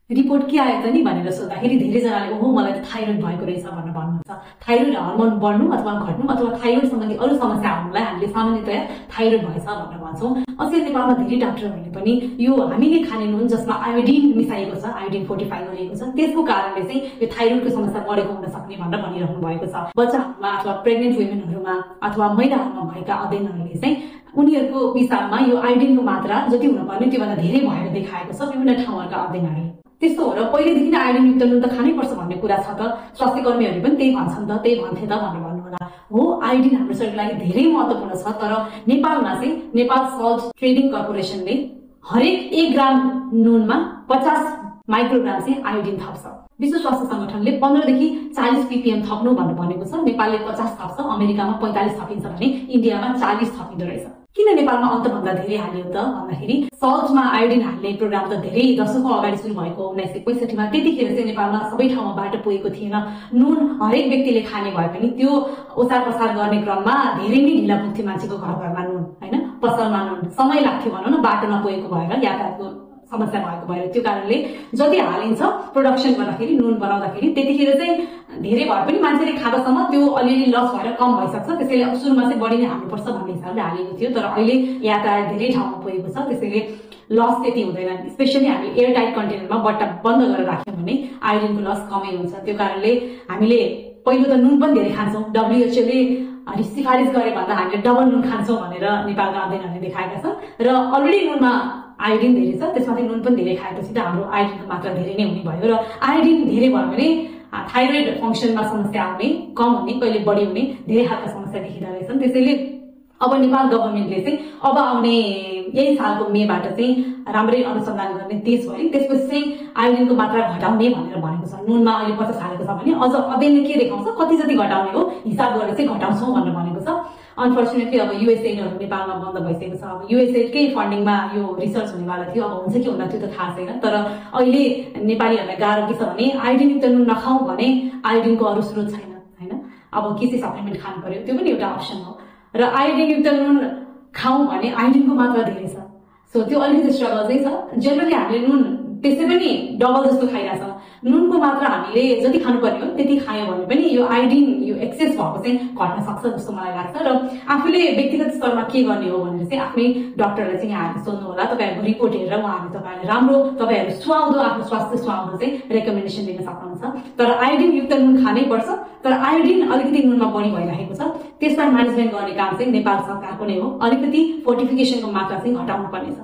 Report के आयो त नि भनेर सोद्धाखेरि धेरैजनाले ओहो मलाई त थाइरोइड भएको रहेछ भनेर भन्नुहुन्छ। थाइरोइड हर्मोन बढ्नु अथवा घट्नु अथवा थाइरोइड सम्बन्धी अरू समस्या आउनुलाई हामीले सामान्यतया थाइरोइड भएछ भनेर भन्छौँ। अझै नेपालमा धेरै डाक्टरहरूले पनि यो हामीले खाने नुन जसमा आयोडिन मिसाइएको छ, आयोडिन फोर्टिफाई गरिएको छ, त्यसको कारणले चाहिँ यो थाइरोइडको समस्या बढेको हुन सक्ने भनेर भनिरहनु भएको छ। बच्चाहरूमा अथवा प्रेग्नेन्ट वुमेनहरूमा अथवा महिलाहरूमा भएका अध्ययनहरूले चाहिँ उनीहरूको पिसाबमा यो आयोडिनको मात्रा जति हुनुपर्ने त्योभन्दा धेरै भएर देखाएको छ विभिन्न ठाउँहरूका अध्ययनहरूले। त्यस्तो हो र पहिलेदेखि नै आयोडिन युक्त नुन त खानै पर्छ भन्ने कुरा छ त, स्वास्थ्य कर्मीहरूले पनि त्यही भन्छन् त, त्यही भन्थे त भनेर भन्नुहोला। हो, आयोडिन हाम्रो शरीरको लागि धेरै महत्त्वपूर्ण छ, तर नेपालमा चाहिँ नेपाल सल्ट ट्रेडिङ कर्पोरेसनले हरेक 1 ग्राम नुनमा 50 माइक्रोग्राम चाहिँ आयोडिन थप्छ। विश्व स्वास्थ्य संगठनले 15 देखि 40 ppm थप्नु भनेर भनेको छ। नेपालले 50 थप्छ, अमेरिकामा 45 थपिन्छ भने इन्डियामा 40 थपिँदो रहेछ। किन नेपालमा अन्तभन्दा धेरै हालियो त भन्दाखेरि सल्टमा आयोडिन हाल्ने प्रोग्राम त धेरै दशकौं अगाडि सुरु भएको 1965 मा। त्यतिखेर चाहिँ नेपालमा सबै ठाउँमा बाटो पुगेको थिएन। नुन हरेक व्यक्तिले खाने भए पनि त्यो ओसार पसार गर्ने क्रममा धेरै नै ढिला पुग्थ्यो मान्छेको घर घरमा नुन, हैन, पसलमा नुन समय लाग्थ्यो भनौँ न, बाटो नपुगेको भएर, यातायातको समस्या भएको भएर। त्यो कारणले जति हालिन्छ प्रोडक्सन गर्दाखेरि, नुन बनाउँदाखेरि त्यतिखेर चाहिँ धेरै भए पनि मान्छेले खाँदासम्म त्यो अलिअलि लस भएर कम भइसक्छ, त्यसैले सुरुमा चाहिँ बढी नै हाल्नुपर्छ भन्ने हिसाबले हालेको थियो। तर अहिले यातायात धेरै ठाउँमा पुगेको छ, त्यसैले लस त्यति हुँदैन। स्पेसली हामी एयर टाइट कन्टेनरमा बट्टा बन्द गरेर राख्यौँ भने आयोडिनको लस कमै हुन्छ। त्यो कारणले हामीले पहिलो त नुन पनि धेरै खान्छौँ। WHO ले सिफारिस गरे भन्दा हामीले डबल नुन खान्छौँ भनेर नेपालका अध्ययनहरूले देखाएका छन्। र अलरेडी नुनमा आयोडिन धेरै छ, त्यसमाथि नुन पनि धेरै खाएपछि त हाम्रो आयोडिनको मात्रा धेरै नै हुने भयो। र आयोडिन धेरै भयो भने थाइरोइड फङ्सनमा समस्या आउने, कम हुने, कहिले बढी हुने धेरै खालका समस्या देखिँदो रहेछन्। त्यसैले अब नेपाल गभर्मेन्टले चाहिँ अब आउने यही सालको मेबाट चाहिँ राम्रै अनुसन्धान गर्ने देशभरि, त्यसपछि चाहिँ आयोडिनको मात्रा घटाउने भनेर भनेको छ। नुनमा अहिले 50 हालेको छ भने अझ अध्ययनले के देखाउँछ, कति जति घटाउने हो हिसाब गरेर चाहिँ घटाउँछौँ भनेर भनेको छ। अनफर्चुनेटली अब युएसएडहरू नेपालमा बन्द भइसकेको छ। अब युएसएडकै फन्डिङमा यो रिसर्च हुनेवाला थियो, अब हुन्छ कि हुँदैन त्यो त थाहा छैन। तर अहिले नेपालीहरूलाई गाह्रो के छ भने आयोडिनयुक्त नुन नखाउँ भने आयोडिनको अरू स्रोत छैन, हैन, अब के चाहिँ सप्लिमेन्ट खानु पर्यो, त्यो पनि एउटा अप्सन हो। र आयोडिनयुक्त नुन खाउँ भने आयोडिनको मात्रा धेरै छ, सो त्यो अलिकति स्ट्रगल चाहिँ छ। जेनरली हामीले नुन त्यसै पनि डबल जस्तो खाइरहेछ। नुनको मात्रा हामीले जति खानुपर्ने हो त्यति खायौँ भने पनि यो आयोडिन यो एक्सेस भएको चाहिँ घट्न सक्छ जस्तो मलाई लाग्छ। र आफूले व्यक्तिगत स्तरमा के गर्ने हो भनेर चाहिँ आफ्नै डक्टरलाई चाहिँ यहाँहरूले सोध्नु होला। तपाईँहरूको रिपोर्ट हेरेर उहाँहरूले तपाईँहरूले राम्रो, तपाईँहरू सुहाउँदो, आफ्नो स्वास्थ्य सुहाउँदो चाहिँ रेकमेन्डेसन दिन सक्नुहुन्छ। तर आयोडिन युक्त नुन खानै पर्छ, तर आयोडिन अलिकति नुनमा बढी भइरहेको छ, त्यसलाई म्यानेजमेन्ट गर्ने काम चाहिँ नेपाल सरकारको नै हो। अलिकति फोर्टिफिकेसनको मात्रा चाहिँ घटाउनु पर्नेछ।